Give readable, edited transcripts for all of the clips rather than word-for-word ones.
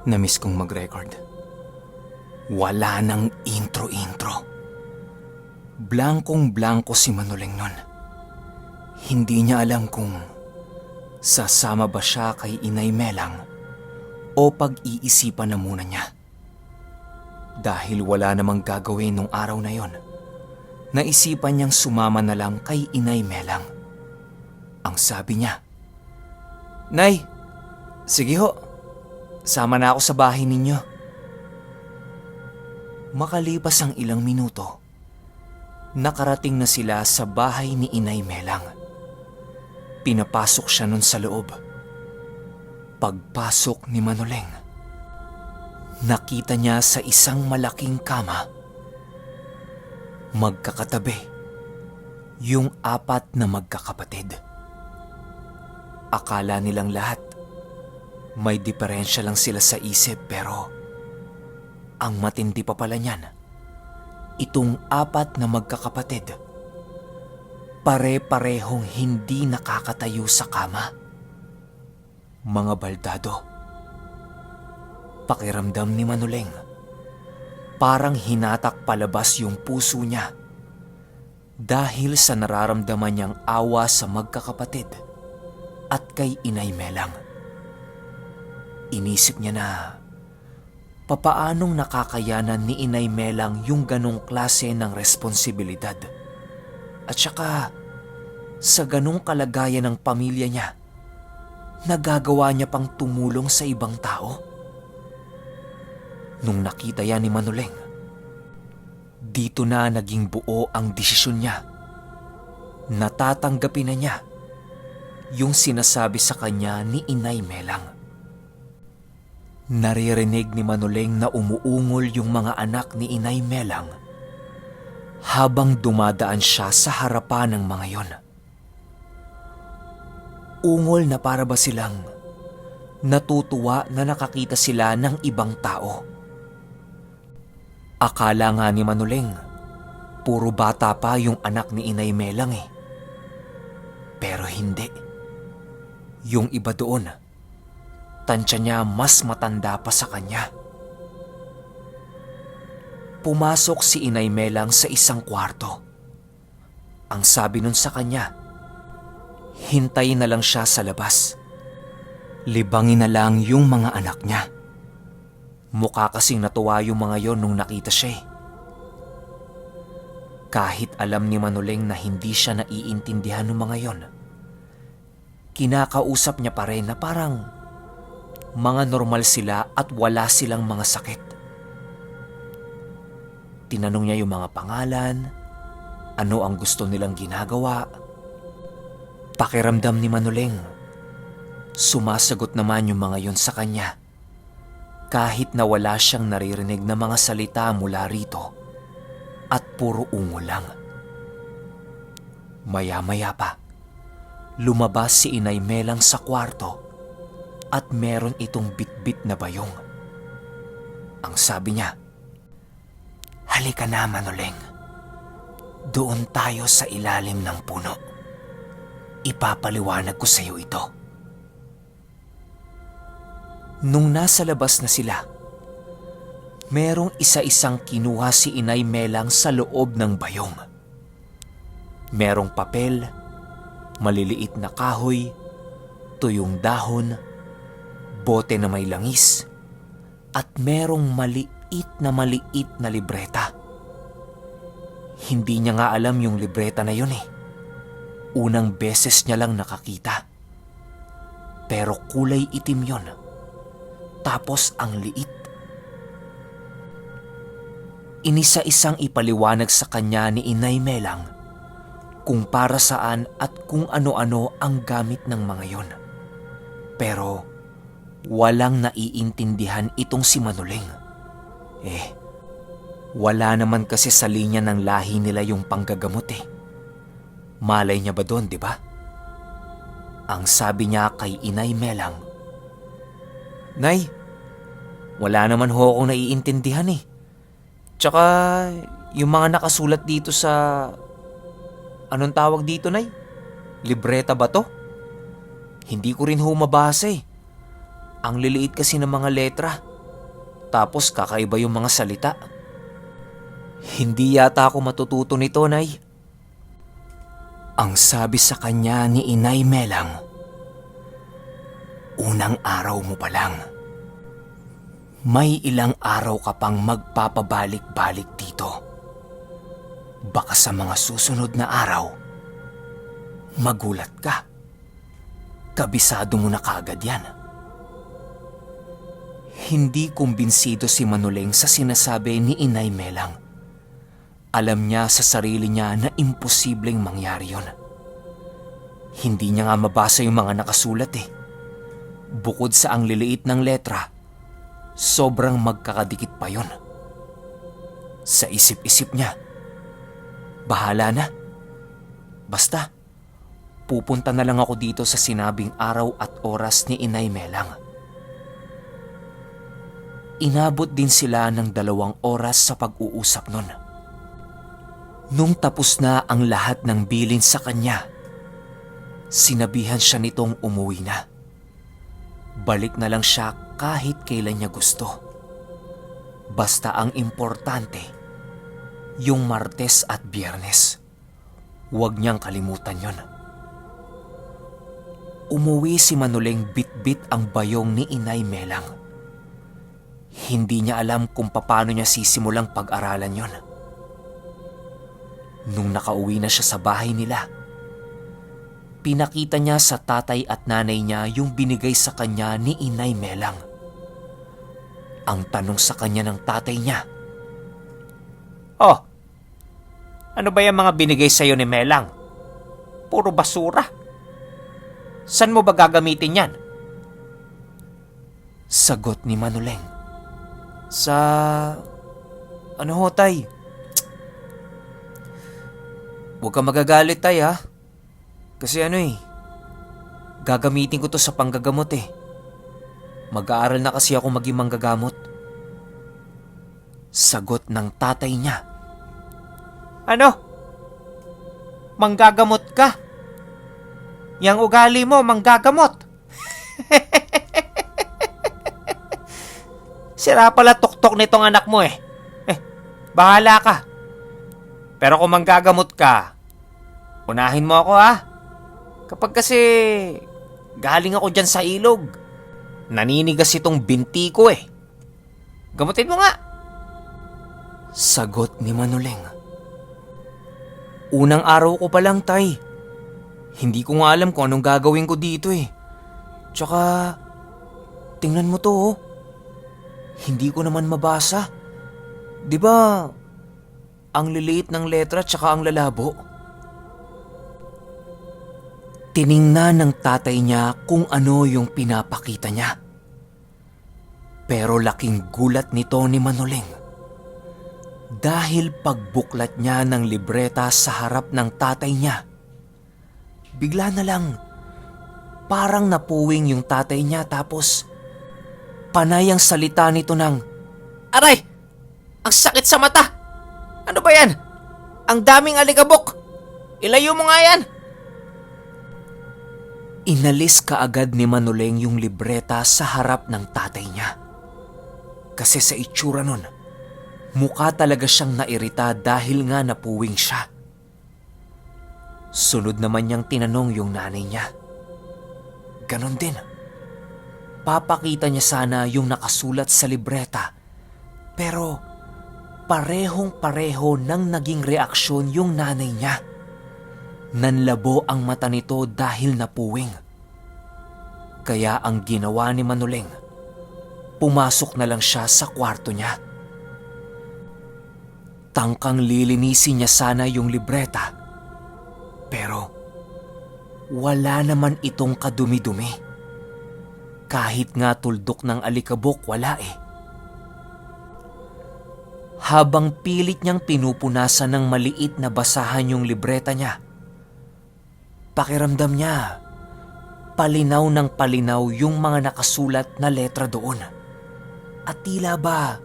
Namiss kong mag-record. Wala nang intro-intro. Blankong-blanko si Manoleng nun. Hindi niya alam kung sasama ba siya kay Inay Melang o pag-iisipan na muna niya. Dahil wala namang gagawin nung araw na yon, naisipan niyang sumama na lang kay Inay Melang. Ang sabi niya, "Nay, sige ho, sama na ako sa bahay ninyo." Makalipas ang ilang minuto, nakarating na sila sa bahay ni Inay Melang. Pinapasok siya nun sa loob. Pagpasok ni Manoleng, nakita niya sa isang malaking kama, magkakatabi, yung apat na magkakapatid. Akala nilang lahat, may diferensya lang sila sa isip, pero ang matindi pa pala niyan, itong apat na magkakapatid, pare-parehong hindi nakakatayo sa kama. Mga baldado. Pakiramdam ni Manoleng, parang hinatak palabas yung puso niya dahil sa nararamdaman niyang awa sa magkakapatid at kay Inay Melang. Inisip niya na papaanong nakakayanan ni Inay Melang yung ganong klase ng responsibilidad. At saka, sa ganong kalagayan ng pamilya niya, nagagawa niya pang tumulong sa ibang tao. Nung nakita yan ni Manoleng, dito na naging buo ang desisyon niya. Natatanggapin na niya yung sinasabi sa kanya ni Inay Melang. Naririnig ni Manoleng na umuungol yung mga anak ni Inay Melang habang dumadaan siya sa harapan ng mga yon. Ungol na para ba silang natutuwa na nakakita sila ng ibang tao. Akala nga ni Manoleng, puro bata pa yung anak ni Inay Melang eh. Pero hindi. Yung iba doon, tansya niya mas matanda pa sa kanya. Pumasok si Inay Melang sa isang kwarto. Ang sabi nun sa kanya, hintayin na lang siya sa labas. Libangin na lang yung mga anak niya. Mukha kasing natuwa yung mga yon nung nakita siya eh. Kahit alam ni Manoleng na hindi siya naiintindihan ng mga yon, kinakausap niya pa rin na parang mga normal sila at wala silang mga sakit. Tinanong niya yung mga pangalan, ano ang gusto nilang ginagawa. Pakiramdam ni Manoleng, sumasagot naman yung mga yon sa kanya. Kahit na wala siyang naririnig na mga salita mula rito at puro ungol lang. Maya-maya pa, lumabas si Inay Melang sa kwarto at meron itong bitbit na bayong. Ang sabi niya, "Halika na, Manoleng. Doon tayo sa ilalim ng puno. Ipapaliwanag ko sa iyo ito." Nung nasa labas na sila, merong isa-isang kinuha si Inay Melang sa loob ng bayong. Merong papel, maliliit na kahoy, tuyong dahon, bote na may langis, at merong maliit na libreta. Hindi niya nga alam yung libreta na yun eh. Unang beses niya lang nakakita. Pero kulay itim yon. Tapos ang liit. Inisa-isang ipaliwanag sa kanya ni Inay Melang kung para saan at kung ano-ano ang gamit ng mga yon. Pero walang naiintindihan itong si Manoleng. Eh, wala naman kasi sa linya ng lahi nila yung panggagamot eh. Malay niya ba doon, di ba? Ang sabi niya kay Inay Melang, "Nay, wala naman ho akong naiintindihan eh. Tsaka yung mga nakasulat dito sa... Anong tawag dito, Nay? Libreta ba to? Hindi ko rin ho mabasa eh. Ang liliit kasi ng mga letra." Tapos kakaiba yung mga salita. Hindi yata ako matututo nito, Nay. Ang sabi sa kanya ni Inay Melang, "Unang araw mo pa lang. May ilang araw ka pang magpapabalik-balik dito. Baka sa mga susunod na araw, magulat ka. Kabisado mo na kaagad yan." Hindi kumbinsido si Manoleng sa sinasabi ni Inay Melang. Alam niya sa sarili niya na imposibleng mangyari yon. Hindi niya nga mabasa yung mga nakasulat eh. Bukod sa ang liliit ng letra, sobrang magkakadikit pa yon. Sa isip-isip niya, bahala na. Basta, pupunta na lang ako dito sa sinabing araw at oras ni Inay Melang. Inabot din sila ng 2 oras sa pag-uusap nun. Nung tapos na ang lahat ng bilin sa kanya, sinabihan siya nitong umuwi na. Balik na lang siya kahit kailan niya gusto. Basta ang importante, yung Martes at Biyernes. Huwag niyang kalimutan yon. Umuwi si Manoleng bit-bit ang bayong ni Inay Melang. Hindi niya alam kung paano niya sisimulang pag-aralan yon. Nung nakauwi na siya sa bahay nila, pinakita niya sa tatay at nanay niya yung binigay sa kanya ni Inay Melang. Ang tanong sa kanya ng tatay niya, "Oh, ano ba yung mga binigay sa'yo ni Melang? Puro basura. San mo ba gagamitin yan?" Sagot ni Manoleng, "Sa... ano ho, Tay? Huwag ka magagalit, Tay, ha. Kasi ano eh, gagamitin ko to sa panggagamot eh. Mag-aaral na kasi ako maging manggagamot." Sagot ng tatay niya, "Ano? Manggagamot ka? Yang ugali mo, manggagamot. Sira pala tuktok nitong anak mo eh. Eh, bahala ka. Pero kung manggagamot ka, unahin mo ako ha. Kapag kasi galing ako dyan sa ilog, naninigas itong binti ko eh. Gamutin mo nga." Sagot ni Manoleng, "Unang araw ko pa lang, Tay. Hindi ko nga alam kung anong gagawin ko dito eh. Tsaka, tingnan mo to oh. Hindi ko naman mabasa. 'Di ba, ang liliit ng letra tsaka ang lalabo." Tiningnan ng tatay niya kung ano yung pinapakita niya. Pero laking gulat nito ni Manoleng. Dahil pagbuklat niya ng libreta sa harap ng tatay niya, bigla na lang parang napuwing yung tatay niya, tapos panay ang salita nito ng, "Aray! Ang sakit sa mata! Ano ba yan? Ang daming alikabok! Ilayo mo nga yan!" Inalis kaagad ni Manoleng yung libreta sa harap ng tatay niya. Kasi sa itsura nun, mukha talaga siyang nairita dahil nga napuwing siya. Sunod naman niyang tinanong yung nanay niya. Ganon din. Papakita niya sana yung nakasulat sa libreta. Pero parehong pareho nang naging reaksyon yung nanay niya. Nanlabo ang mata nito dahil napuwing. Kaya ang ginawa ni Manoleng, pumasok na lang siya sa kwarto niya. Tangkang lilinisin niya sana yung libreta. Pero wala naman itong kadumi-dumi. Kahit nga tuldok ng alikabok, wala eh. Habang pilit niyang pinupunasan ng maliit na basahan yung libreta niya, pakiramdam niya, palinaw ng palinaw yung mga nakasulat na letra doon. At tila ba,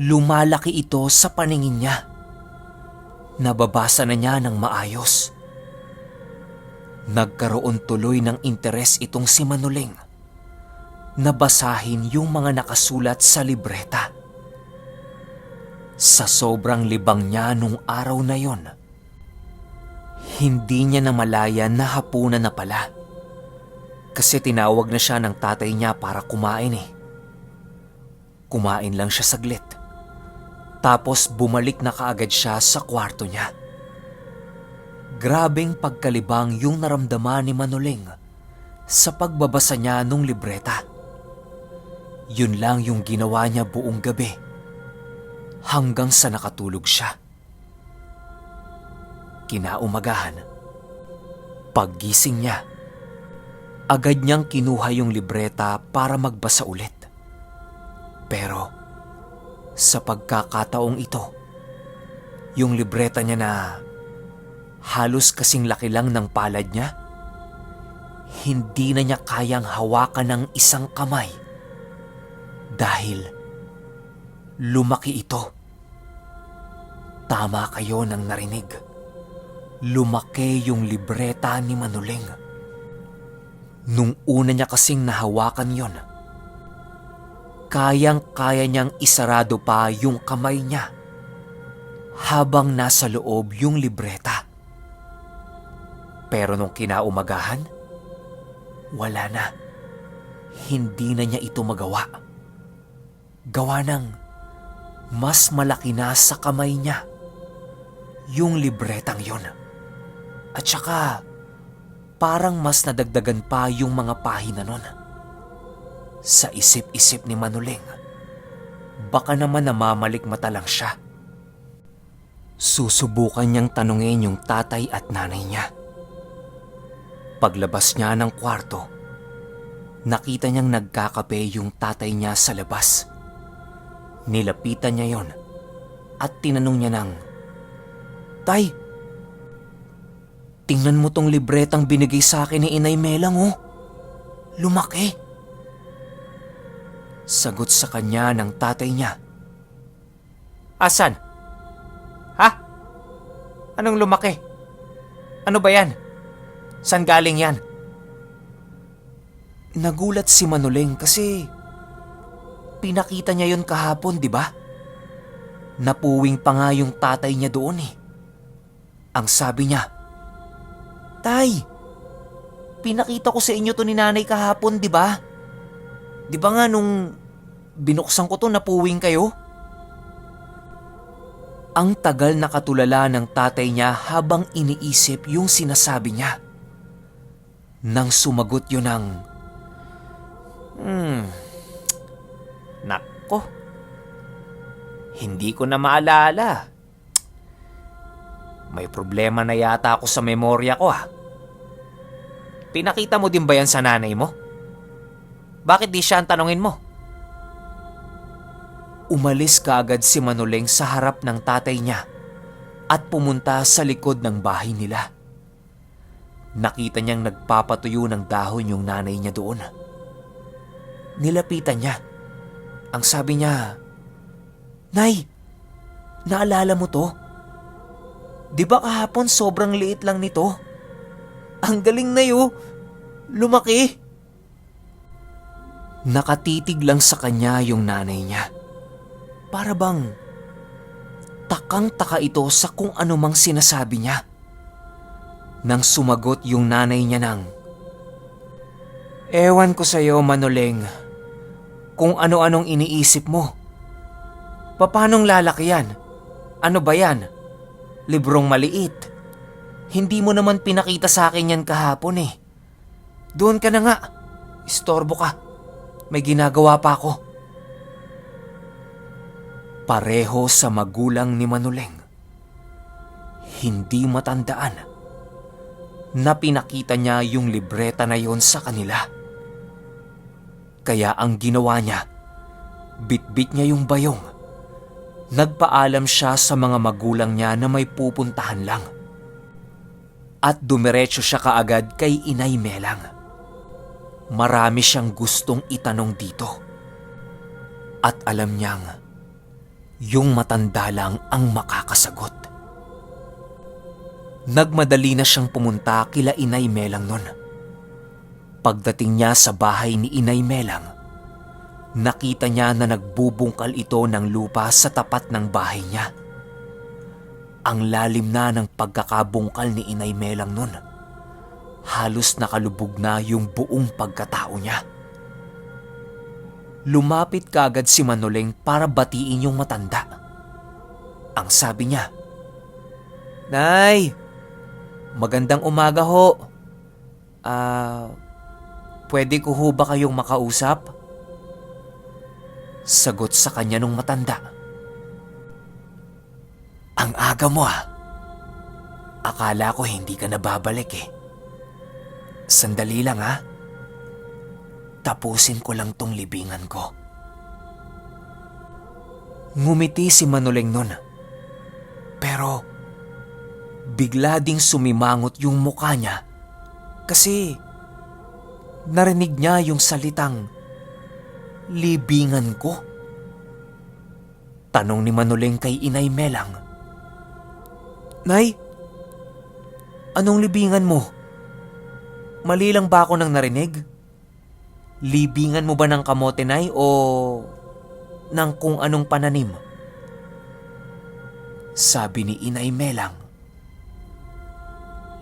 lumalaki ito sa paningin niya. Nababasa na niya ng maayos. Nagkaroon tuloy ng interes itong si Manoleng. Na basahin yung mga nakasulat sa libreta. Sa sobrang libang niya nung araw na yon, hindi niya namalayan na hapunan na pala. Kasi tinawag na siya ng tatay niya para kumain eh. Kumain lang siya saglit. Tapos bumalik na kaagad siya sa kwarto niya. Grabeng pagkalibang yung naramdaman ni Manoling sa pagbabasa niya nung libreta. Yun lang yung ginawa niya buong gabi hanggang sa nakatulog siya. Kinaumagahan, paggising niya, agad niyang kinuha yung libreta para magbasa ulit. Pero sa pagkakataong ito, yung libreta niya na halos kasing laki lang ng palad niya, hindi na niya kayang hawakan ng isang kamay dahil lumaki ito. Tama kayo ng narinig. Lumaki yung libreta ni Manoling. Nung una niya kasing nahawakan yon, kayang-kaya niyang isarado pa yung kamay niya habang nasa loob yung libreta. Pero nung kinaumagahan, wala na. Hindi na niya ito magawa. Gawa ng mas malaki na sa kamay niya yung libretang yon. At saka, parang mas nadagdagan pa yung mga pahina nun. Sa isip-isip ni Manoling, baka naman namamalikmata lang siya. Susubukan niyang tanungin yung tatay at nanay niya. Paglabas niya ng kwarto, nakita niyang nagkakape yung tatay niya sa labas. Nilapitan niya yon at tinanong niya ng, "Tay, tingnan mo tong libretang binigay sa akin ni Inay Melang, oh. Lumaki." Sagot sa kanya ng tatay niya, "Asan? Ha? Anong lumaki? Ano ba yan? San galing yan?" Nagulat si Manoling kasi pinakita niya yon kahapon, di ba? Napuwing pa nga yung tatay niya doon eh. Ang sabi niya, "Tay, pinakita ko sa inyo to ni nanay kahapon, di ba? Di ba nga nung binuksan ko to, napuwing kayo?" Ang tagal nakatulala ng tatay niya habang iniisip yung sinasabi niya. Nang sumagot yun ng, "Nako, hindi ko na maalala. May problema na yata ako sa memorya ko ah. Pinakita mo din ba yan sa nanay mo? Bakit di siya ang tanungin mo?" Umalis kaagad si Manoling sa harap ng tatay niya at pumunta sa likod ng bahay nila. Nakita niyang nagpapatuyo ng dahon yung nanay niya doon. Nilapitan niya. Ang sabi niya, "Nay, naalala mo to? Di ba kahapon sobrang liit lang nito? Ang galing na yo, lumaki." Nakatitig lang sa kanya yung nanay niya. Para bang takang-taka ito sa kung anumang sinasabi niya. Nang sumagot yung nanay niya ng, "Ewan ko sa'yo, Manoling, kung ano-anong iniisip mo. Papanong lalaki yan? Ano ba yan? Librong maliit. Hindi mo naman pinakita sa akin yan kahapon eh. Doon ka na nga. Istorbo ka. May ginagawa pa ako." Pareho sa magulang ni Manoling. Hindi matandaan na pinakita niya yung libreta na yon sa kanila. Kaya ang ginawa niya, bitbit niya yung bayong. Nagpaalam siya sa mga magulang niya na may pupuntahan lang. At dumiretso siya kaagad kay Inay Melang. Marami siyang gustong itanong dito. At alam niyang yung matanda lang ang makakasagot. Nagmadali na siyang pumunta kila Inay Melang nun. Pagdating niya sa bahay ni Inay Melang, Nakita niya na nagbubungkal ito ng lupa sa tapat ng bahay niya. Ang lalim na ng pagkakabungkal ni Inay Melang nun. Halos nakalubog na yung buong pagkatao niya. Lumapit kagad si Manoleng para batiin yung matanda. Ang sabi niya, "Nay, magandang umaga ho. Ah, pwede ko ho ba kayong makausap?" Sagot sa kanya nung matanda, "Ang aga mo ah. Akala ko hindi ka na babalik eh. Sandali lang ah. Tapusin ko lang tong libingan ko." Ngumiti si Manoleng nun. Pero bigla ding sumimangot yung mukha niya kasi narinig niya yung salitang "libingan ko." Tanong ni Manoleng kay Inay Melang, "Nay, anong libingan mo? Mali lang ba ako ng narinig? Libingan mo ba ng kamote, Nay, o ng kung anong pananim?" Sabi ni Inay Melang,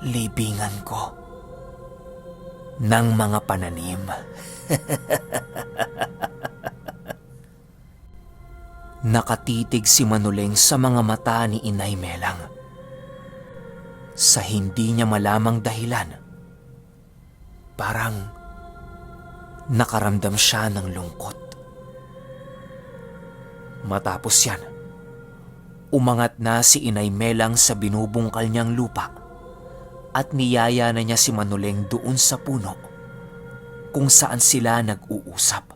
"Libingan ko ng mga pananim." Nakatitig si Manoleng sa mga mata ni Inay Melang. Sa hindi niya malamang dahilan, parang nakaramdam siya ng lungkot. Matapos yan, umangat na si Inay Melang sa binubungkal niyang lupa at niyaya na niya si Manoleng doon sa puno kung saan sila nag-uusap.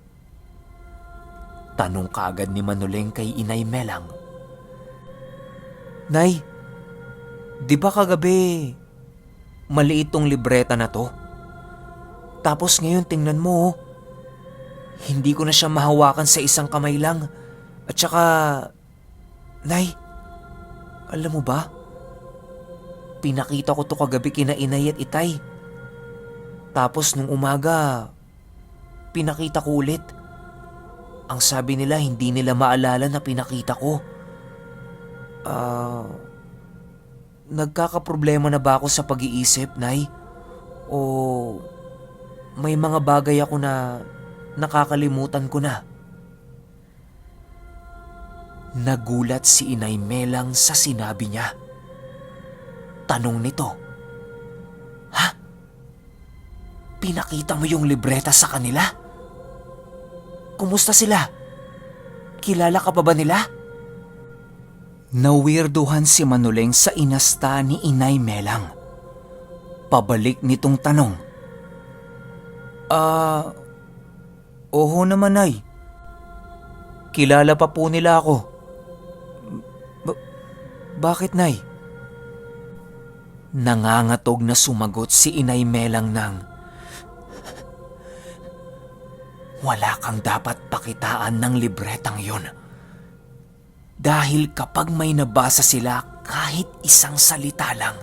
Tanong kaagad ni Manoleng kay Inay Melang, "Nay, di ba kagabi maliit tong libreta na to? Tapos ngayon tingnan mo, oh. Hindi ko na siya mahawakan sa isang kamay lang. At saka, Nay, alam mo ba? Pinakita ko to kagabi kina Inay at Itay. Tapos nung umaga, pinakita ko ulit. Ang sabi nila, hindi nila maalala na pinakita ko. Ah, nagkakaproblema na ba ako sa pag-iisip, Nay? O may mga bagay ako na nakakalimutan ko na?" Nagulat si Inay Melang sa sinabi niya. Tanong nito, "Ha? Pinakita mo yung libreta sa kanila? Kumusta sila? Kilala ka pa ba nila?" Nawirduhan si Manoleng sa inasta ni Inay Melang. Pabalik nitong tanong, "Ah, oho naman, Nay. Kilala pa po nila ako. Bakit, Nay?" Nangangatog na sumagot si Inay Melang ng, "Wala kang dapat pakitaan ng libretang yon. Dahil kapag may nabasa sila kahit isang salita lang,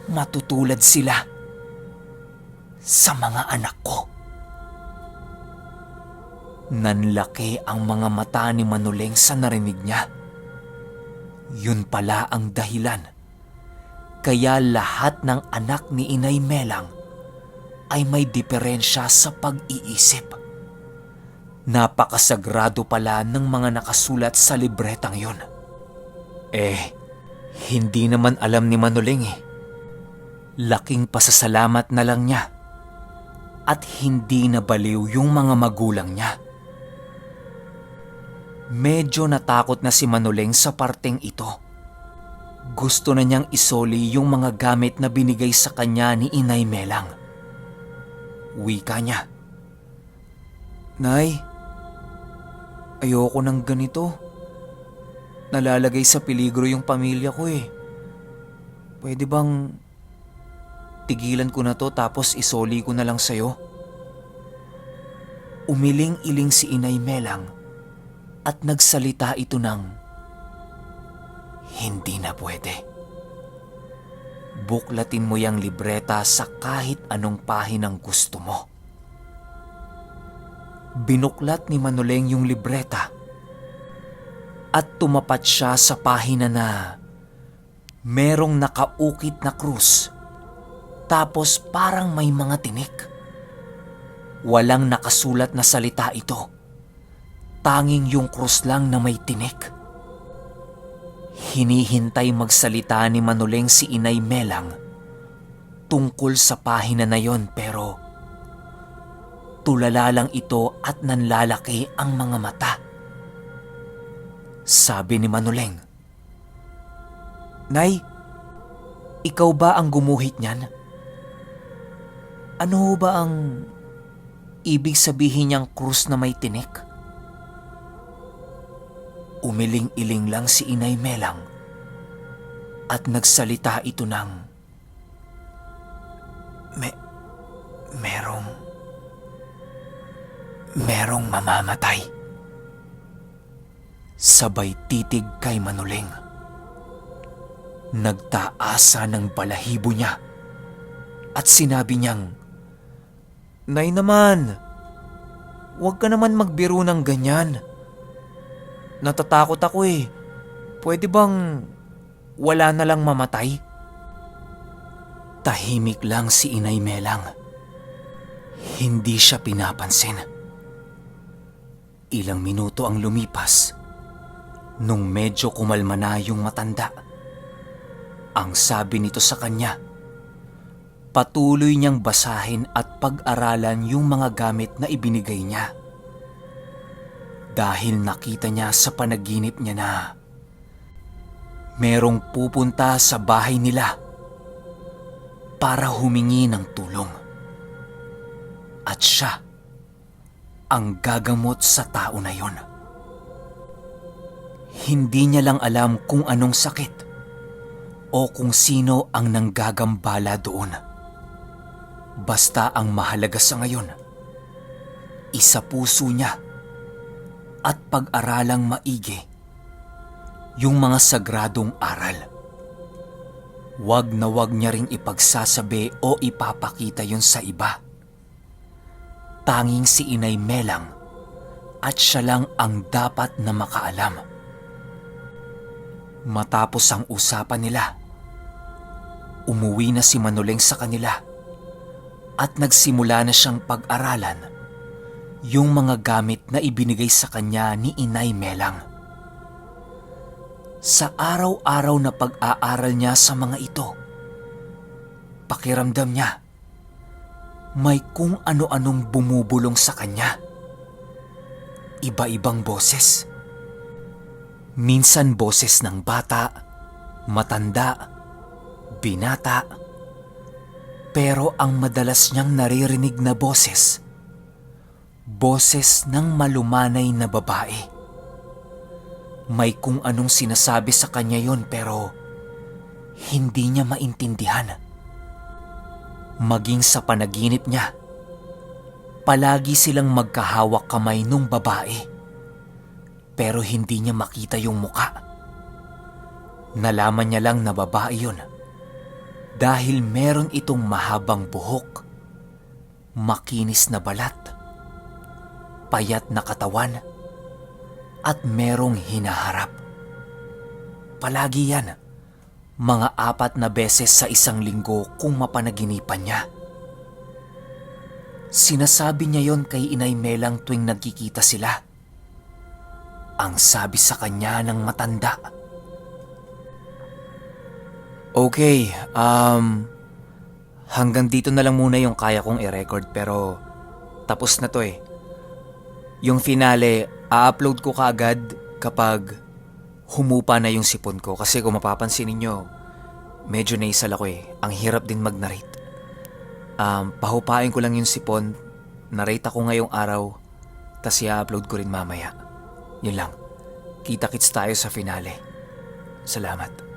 matutulad sila sa mga anak ko." Nanlaki ang mga mata ni Manoleng sa narinig niya. Yun pala ang dahilan. Kaya lahat ng anak ni Inay Melang ay may diferensya sa pag-iisip. Napakasagrado pala ng mga nakasulat sa libretang yon. Eh, hindi naman alam ni Manoleng eh. Laking pasasalamat na lang niya at hindi nabaliw yung mga magulang niya. Medyo natakot na si Manoleng sa parteng ito. Gusto na niyang isoli yung mga gamit na binigay sa kanya ni Inay Melang. Wika niya, "Nay, ayoko ng ganito. Nalalagay sa peligro yung pamilya ko eh. Pwede bang tigilan ko na to tapos isoli ko na lang sa'yo?" Umiling-iling si Inay Melang at nagsalita ito ng, "Hindi na pwede. Buklatin mo yung libreta sa kahit anong pahinang gusto mo." Binuklat ni Manoleng yung libreta at tumapat siya sa pahina na merong nakaukit na krus, tapos parang may mga tinik. Walang nakasulat na salita ito. Tanging yung krus lang na may tinik. Hinihintay magsalita ni Manoleng si Inay Melang tungkol sa pahina na yon, pero tulala lang ito at nanlalaki ang mga mata. Sabi ni Manoleng, "Nay, ikaw ba ang gumuhit niyan? Ano ho ba ang ibig sabihin niyang krus na may tinik?" Umiling-iling lang si Inay Melang at nagsalita ito ng, "Merong mamamatay." Sabay titig kay Manoleng. Nagtaasa ng balahibo niya at sinabi niyang, "Nay naman, huwag ka naman magbiro ng ganyan. Natatakot ako eh. Pwede bang wala na lang mamatay?" Tahimik lang si Inay Melang. Hindi siya pinapansin. Ilang minuto ang lumipas nung medyo kumalma na yung matanda. Ang sabi nito sa kanya, patuloy niyang basahin at pag-aralan yung mga gamit na ibinigay niya. Dahil nakita niya sa panaginip niya na merong pupunta sa bahay nila para humingi ng tulong. At siya ang gagamot sa tao na yon. Hindi niya lang alam kung anong sakit o kung sino ang nanggagambala doon. Basta ang mahalaga sa ngayon, isapuso niya at pag-aralang maigi yung mga sagradong aral. Wag na wag niya ring ipagsasabi o ipapakita yun sa iba. Tanging si Inay Melang at siya lang ang dapat na makaalam. Matapos ang usapan nila, umuwi na si Manoleng sa kanila at nagsimula na siyang pag-aralan yung mga gamit na ibinigay sa kanya ni Inay Melang. Sa araw-araw na pag-aaral niya sa mga ito, pakiramdam niya, may kung ano-anong bumubulong sa kanya. Iba-ibang boses. Minsan boses ng bata, matanda, binata. Pero ang madalas niyang naririnig na boses, boses ng malumanay na babae. May kung anong sinasabi sa kanya yon, pero hindi niya maintindihan. Maging sa panaginip niya, palagi silang magkahawak kamay nung babae. Pero hindi niya makita yung muka. Nalaman niya lang na babae yun dahil meron itong mahabang buhok, makinis na balat, payat na katawan, at merong hinaharap. Palagi yan, mga 4 na beses sa isang linggo kung mapanaginipan niya. Sinasabi niya yon kay Inay Melang tuwing nagkikita sila. Ang sabi sa kanya ng matanda, "Okay, hanggang dito na lang muna yung kaya kong i-record, pero tapos na to eh. Yung finale, a-upload ko kaagad kapag humupa na yung sipon ko kasi kung mapapansin ninyo, medyo nasal ako eh. Ang hirap din mag-narrate. Pahupain ko lang yung sipon, narrate ako ngayong araw, tas i-upload ko rin mamaya. Yun lang. Kita-kits tayo sa finale. Salamat."